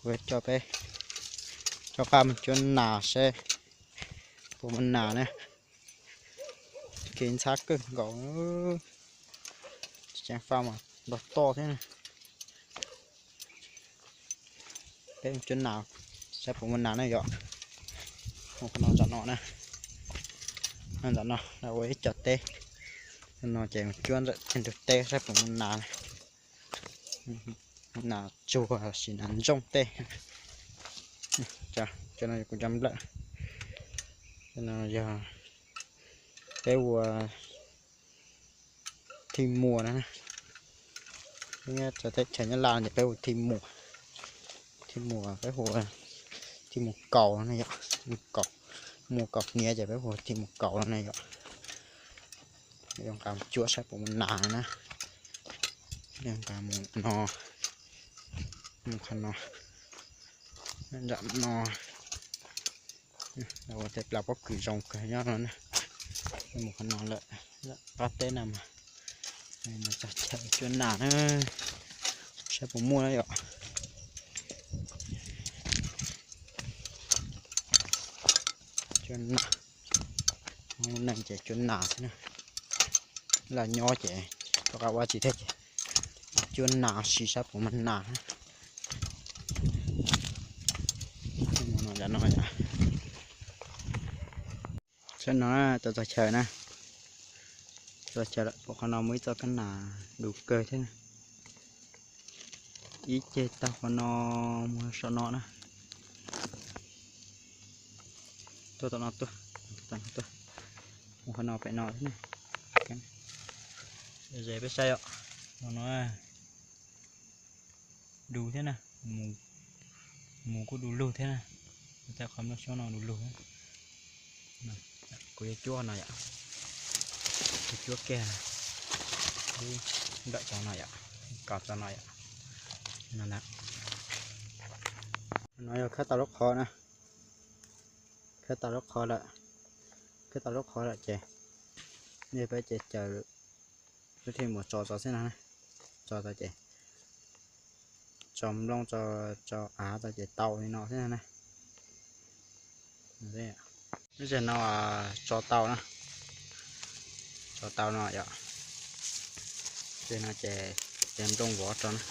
Kuv coj peb rov qab mus cuab nas seb puas muaj nas na. Kev ntxhab kawg nkaus, tseem faj mas nrog toj thiab na. Peb mus cuab nas saib puas muaj nas na yom. Mus qhov no ntawm no na, ntawm no ua ib co teb, no ces mus cuab ntawm tej ntug teb saib puas muaj nas na. Nas tsuag los sis nas ntsooj tej. Cov no yog kuv cov nplawm, cov no yog peb ua thij muas na. Nyob teb chaws Nyab Laj ces peb ua thij muas, thij muas peb hu thij muas kaus no yom, kaus, muas kaus hniav ces peb hu thij muas kaus no na yom. Yuav nqa mus cuab saib puas muaj nas na. Yuav nqa mus no, mus qhov no, nram no, ua tej plaws pob kws zoo kawg nyob no na. Mus qhov no lawm, qab teb no mas txog chaw cuab nas na, saib puas muaj na yom. Cuab nas, lub neej ces cuab nas xwb na. Los nyob ces rov qab ua tsis thiab ces cuab nas sis saib puas muaj nas. Saib no, txog chaw na, txog chaw lawm, pom qhov no muaj ib txoj kab nas du kawg thiab na. Ib ceg tag qhov no mus saum no na. Tuaj tom no tuaj, tom no tuaj, mus qhov no pem no thiab na. Ze peb saib os, no no du thiab na, mus kuj du lug thiab na. Tej qhov nplooj xyoob no du lug thiab. Kuv yuav cuab no yom, kuv cuab kiag lub nplawm tso no yom, kos tso no yom. No na, no yog khawb tau lub qhov na, khawb tau lub qhov lawm, khawb tau lub qhov lawm ces nej peb ces caws lub thij muas tso tso xwb no, tso tso ces tso nplooj tso av tso ces tau li no xwb na. Lub sij hawm no tso tau na, tso tau no yom. Ces no ces, ces nplooj vov rau na,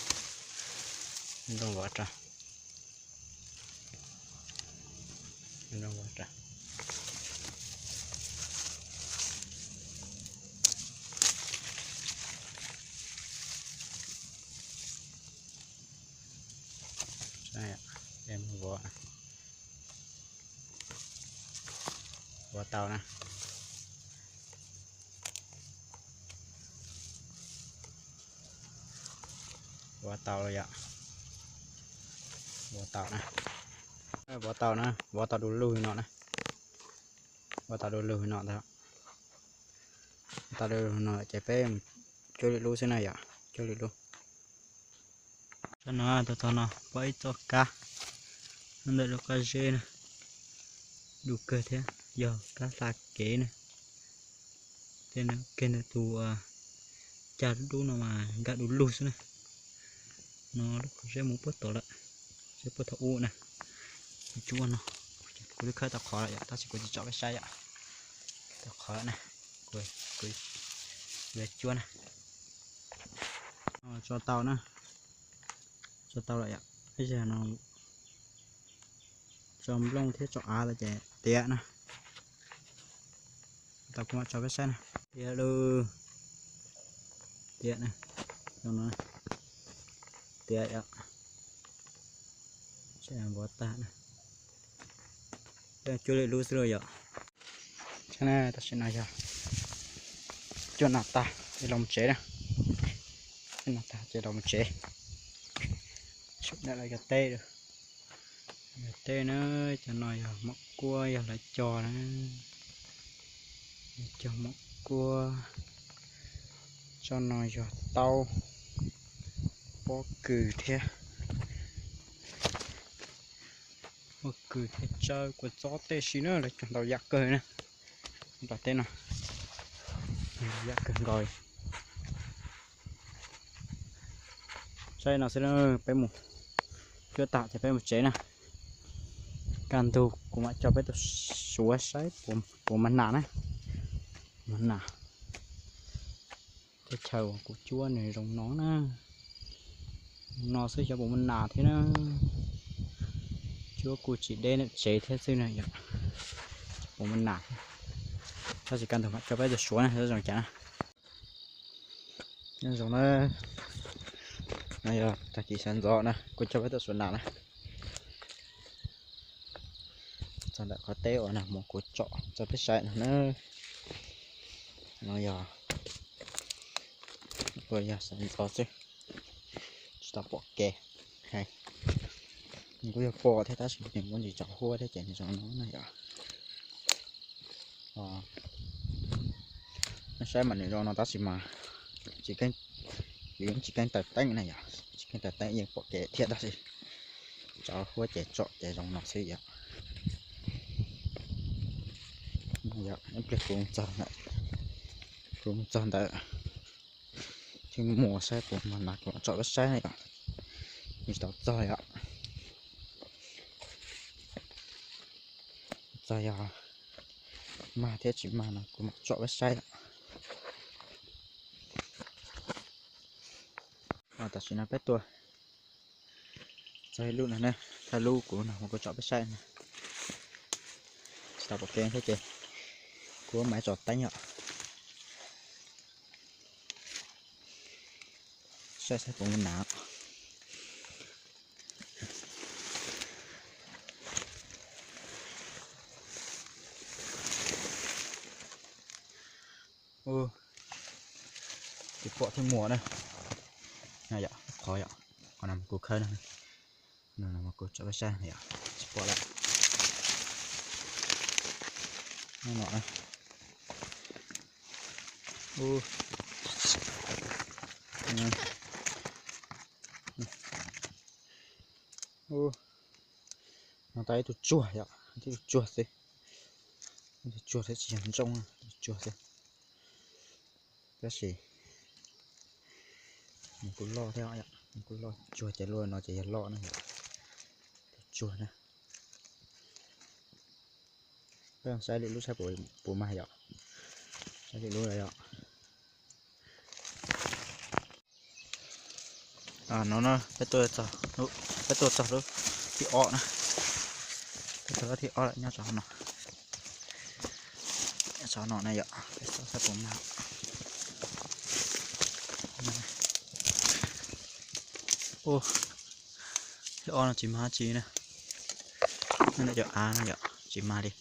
nplooj vov rau, nplooj vov rau. Vov, vov tau na. Vov tau yom. Vov tau na. Vov tau na, vov tau du lug no na. Vov tau du lug no ntag. Vov tau du lug no ces peb cuab lwm lub xwb na yom, cuab lwm lub. Txog no, txog no pom ib txoj kab ntawm lub qab zeb na, du kawg thiab, yog kab hla kev na. Tej no kiag ntawm tus cag dub no mas nkag du lug xwb na. No lub qhov zeb mus puag tod lawm, zeb puag thaum ub na. Kuv cuab no, kuv twb khawb tau qhov lawm yom, tab sis kuv tsis tsom peb saib yom. Tau qhov na, kuv yuav cuab na. Tso tau na, tso tau lawm yom. Ib zaug no tso nplooj thiab tso av lawm ces tiav na. Tau kuv mam tso peb saib na. Tiav lawm, tiav na, tiav yom. Vov tag na. Cuab lwm lub xwb lauj yom. Tam sim no yog cuab nas tag ces los mus tsev na. Cuab nas tag ces los mus tsev. Sawv daws los yog teb, yog teb na. Cov no yog mom kuab, yog lawv cog na, cog mom kuab. Tsob no yog taub, pob kws thiab, pob kws thiab tsawb kua txob tej si na, lawv cog ntau yam kawg na. Nram teb no ntau yam kawg nkaus. Saib no xwb na, peb mus, Cuab tag ces peb mus tsev na. Kaj ntug kuv mam coj peb tuaj suav saib puas mag nas na. Mag nas. Teb chaws uas kuv cuab nws zoo no na. No xwb xyov puas mag nas thiab na. Cuab kuj tsis deb ntawm tsev thiab xwb na yom. Puas mag nas thiab. Tab sis kaj ntug mam coj peb tuaj suav na zoo cas na. Nyob zoo na, no yog tag kis sawv ntxov na kuv coj peb tuaj suav nas na. Txog ntawm qhov teb uas nag hmo kuv tsom tso peb saib no na. No yog, kuj yog sawv ntxov xwb, tsis tau pom kev. Nws kuj yog pom thiab tab sis nws kuj tsis tsaus huab thiab ces nws zoo no na yom. Saib mas nws zoo no tab sis mas tsis keej, yus yeej tsis keej taws teeb na yom, tsis keej taws teeb yeej pom kev thiab tab sis tsaus huab ces tsom ces zoo no xwb yom. Ib pliag kuv, kuv mus txog ntawd thiab mus saib puas mag nas kuv mam tsom peb saib na yom. Nws tsis tau txog yom. Txog yog mag thiab tsis mag no kuv mam tsom peb saib yom. Tam sim no peb tua txog ib lub no na, thawj lub kuv no mas kuv tsom peb saib no. Tsis tau pom kev thiab ces kuv muab maiv tso teeb yom. Saib saib puas mag nas. Tsis pom thiab muaj na. Yom, qhov yom, qhov no kuv khawb na. No kuv tsom peb saib yom, tsis pom lawm. No na. No tau ib tug tsuag yom, ib tug tsuag xwb. Ib tug tsuag thiab tsis yog ntsooj, ib tug tsuag xwb. Tab sis nws kuj loj thiab, nws kuj loj, tsuag ces luaj no ces yog loj na. Tus tsuag na. Peb saib lwm lub saib puas mag yom. Saib lwm lub yom. No na peb tuaj txog lub thib ob na. Peb txog lub thib ob lawm, nyob rau no. Nyob rau no na yom, peb xauj saib puas mag. Ub, thib ob no tsis mag dab tsi na. Nyob ntawm cov av no yom, tsis mag li.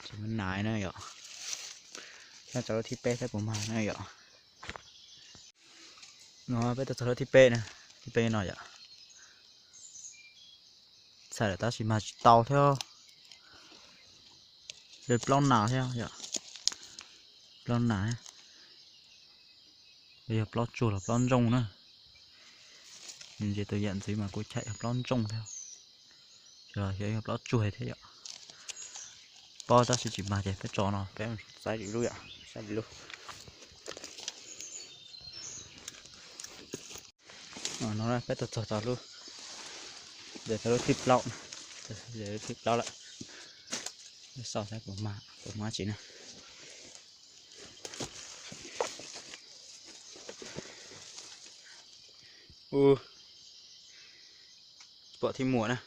Tsis mag nas na yom. Nyob rau lub thib peb saib puas mag na yom. No peb tuaj txog lub thib peb na, thib peb no yom. Txhais lawm tab sis mag tsis tau thiab. Yog plaub nas thiab yom. Plaub nas, yog plaub tsuag los plaub ntsooj na. Nws ntsia tus yam ntxwv mas kuv cham yog plaub ntsooj thiab, los xyov yog plaub tsuag thiab yom. Pob tab sis tsis mag ces peb tso no, peb saib lwm lub yom, saib lwm lub. No peb tuaj txog tau lub, ces tau lub thib plaub, ces lub thib plaub lawm. Peb xauj saib puas mag, puas mag dab tsi na. Ub, tsis pom thib muaj na.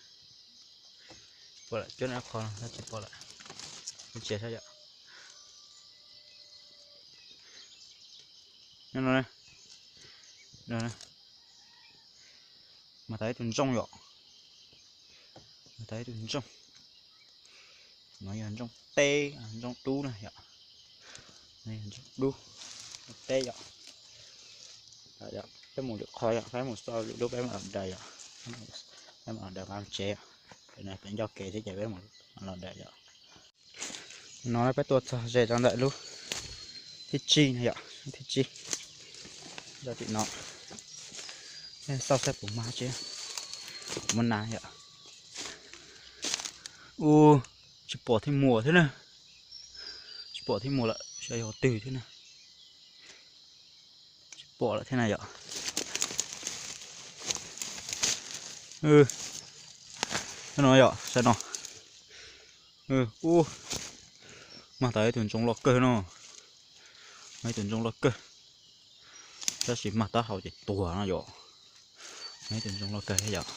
Tsis pom lawm, cuab qhov no tsis pom lawm. Cia saib yom. Nyob no, no, mag tau ib tug ntsooj yom. Mag tau ib tug ntsooj. No yog ntsooj teb, ntsooj dub na yom. Ntsooj dub, ntsooj teb yom. Peb mus lwm qhov yom, peb mus xauj lwm lub peb mam los daws yom. Peb mam los daws nqa tsev yom. Peb nco kev thiab ces peb mam los daws yom. No peb tuaj txog ze rau ntawm lub thib tsib no yom, lub thib tsib. Rau tim no, xauj saib puas mag tsi, puas mag nas yom. Ub, tsis pom thib muaj thiab na. Tsis pom thib muaj lawm, xyov yog twg thiab na. Tsis pom lawm thiab na yom. No yom, saib no. Ub, mag tau ib tug ntsoog loj kawg no. Mag ib tug ntsoog loj kawg. Tab sis mag taub hau ces tuag no yom. Mag ib tug ntsoog loj kawg thiab yom.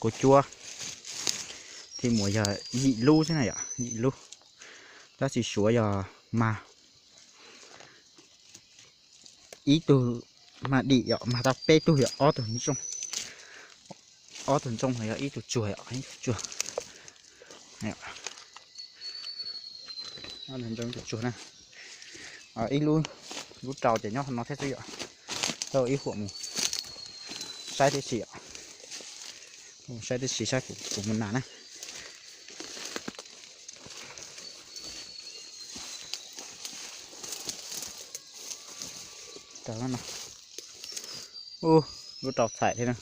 Kuv cuab thij muas yog yim lub xwb na yom, yim lub. Tab sis suav yog mag ib tug, mag dim yom, mag tau peb tug yom, ob tug ntsoog. Ob tug ntsoog los yog ib tug tsuag yom, ib tug tsuag. Ob tug ntsoog ib tug tsuag na. Ib lub, lub rau ces nyob no thiab xwb yom. Tau ib huam mus saib tib si yom. Saib tib si saib kuv mus nas na. Ub, lub rau txhais thiab na.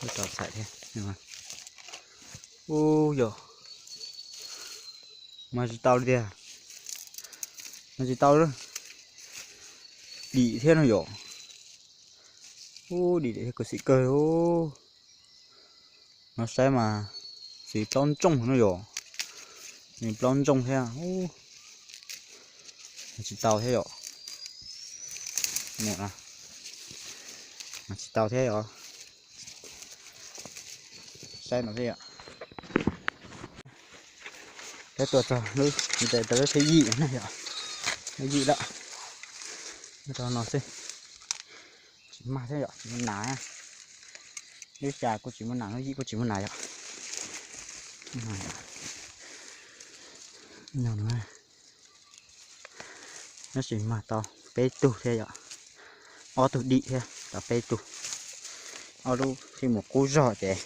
Lub rau txhais thiab. Ub yog, mas tsis tau li tiag. Mas tsis tau, dim thiab no yom. Ub, dim thiab, khuv xim kawg. No saib mas txiv plaub ntsooj no yom. Nws plaub ntsooj thiab. Tsis tau thiab yom. Tsis tau thiab yom. Saib no thiab yom. Peb tuaj txog lub, tau lub thib yim na yom. Lub yim lawm. Rau no xwb. Tsis mag thiab yom, tsis muaj nas. Lub xya kuj tsis muaj nas, lub yim kuj tsis muaj nas yom. Tab sis mag tau peb tug thiab yom. Ob tug dim thiab tau peb tug. Ob lub thij mus qub zog ces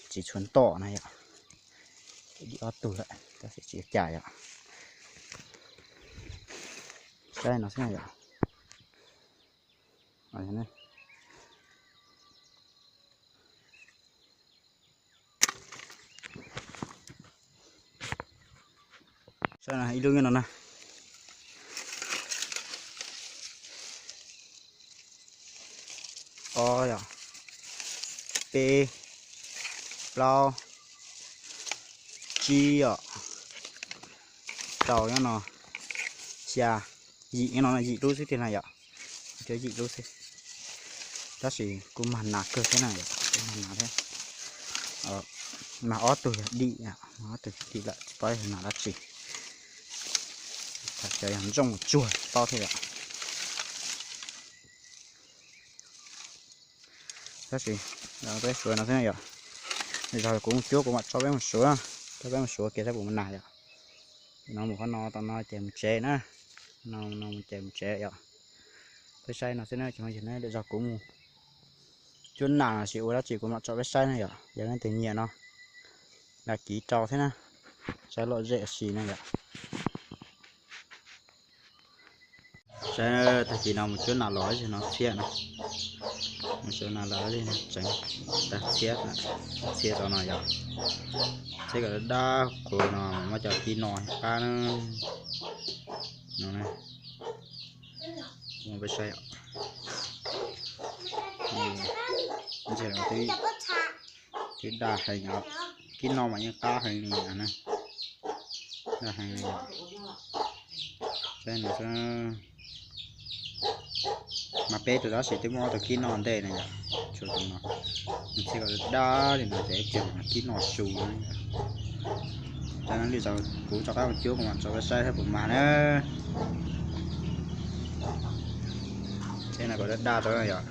tsis tshua ntom na yom. Dim ob tug lawm tab sis tsis ua cas yom. Saib no xwb yom. Saib ib lub nyob no na. Ob yom, peb, plaub, tsib yom, rau nyob no, xya, yim nyob no, yim lub xwb tiag na yom. Cov yim lub xwb. Tab sis kuj mag nas kawg thiab na yom, kuj mag nas thiab. Mag ob tug yog dim, mag ob tug dim lawm tsis paub yog nas dab tsi. Cov yog ntsooj tsuag tsis paub thiab yom. Tab sis peb suav no xwb na yom. Zog kuv mus cuab kuv mam tso peb mus suav, tso peb mus suav kiag saib puas muaj nas yom. No mus qhov no tau no ces mus tsev na. No no mus ces mus tsev yom. Peb saib no xwb na cov phooj ywg na, lwm zaus kuv mus cuab nas los sis ua dab tsi kuv mam tso peb saib na yom. Yog leej twg nyiam no, dag kiv rau thiab na. Saib lom zem ua si na yom. Saib tag kis no mus cuab nas los ib zaug no txhiab na. Mus cuab nas los ib zaug no tseev tag txhiab, txhiab rau no yom. Txhiab kom dab qhuav no muab cov kib no qab na. No na, peb saib os. Ntshe twb daj heev os, kib no mas yeej qab heev li na. Daj heev li. Saib no xwb. Mas peb tus tab sis twb muab ob tug kib no ntej na yom, tshuav tus no. Nws txhiab kom daj li no ces ib tsam kib no su. Ces no li kuv rov qab mus cuab kuv mam tso peb saib thiab puas mag na. Txhiab no kom daj daj rau yom.